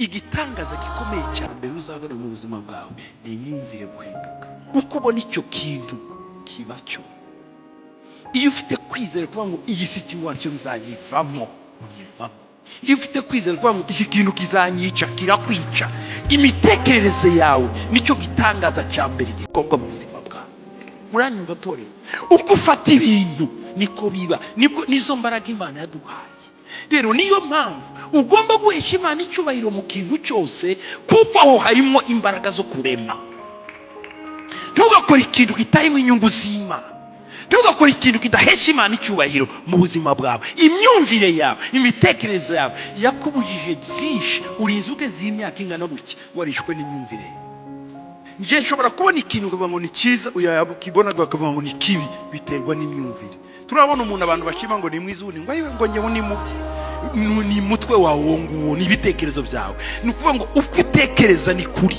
Igitangaza gikomeye cya mbere uzabona mu buzima bwawe ni imyumvire guhinduka. Uko ubona icyo kintu kiba cyo. Iyo ufite kwizera kuvuga ngo iyi situation nzayivamo, uyivamo. Iyo ufite kwizera kuvuga ngo iki kintu kizanyica, kirakwica. Imitekerereze yawe nicyo gitangaza cya mbere gikorwa mu buzima bwawe. Muranyumva, torero? Uko ufata ibintu niko biba. Nibwo nizo mbaraga Imana yaduhaye. Rero niyo mpamvu ugomba guhesha Imana icyubahiro mu kintu cyose, kuko aho harimo imbaraga zo kurema. Ntugakore ikintu kitarimo inyungu z'Imana, ntugakore ikintu kidahesha Imana icyubahiro mu buzima bwawe. Imyumvire yawe, imitekerereze yawe yakubujije byinshi. Urinze ugeze iyi myaka ingana gutya warishwe n'imyumvire yawe. Njye nshobora kubona ikintu ukavuga ngo ni cyiza, uyakibona bakavuga ngo ni kibi. Biterwa n'imyumvire. Turabona umuntu abantu bashima ngo ni mwiza, ubundi ngo ayiwe, ngo njyewe ni mubi. Ni mutwe wawe uwo nguwo, ni ibitekerezo byawe. Ni ukuvuga ngo uko utekereza ni kuri.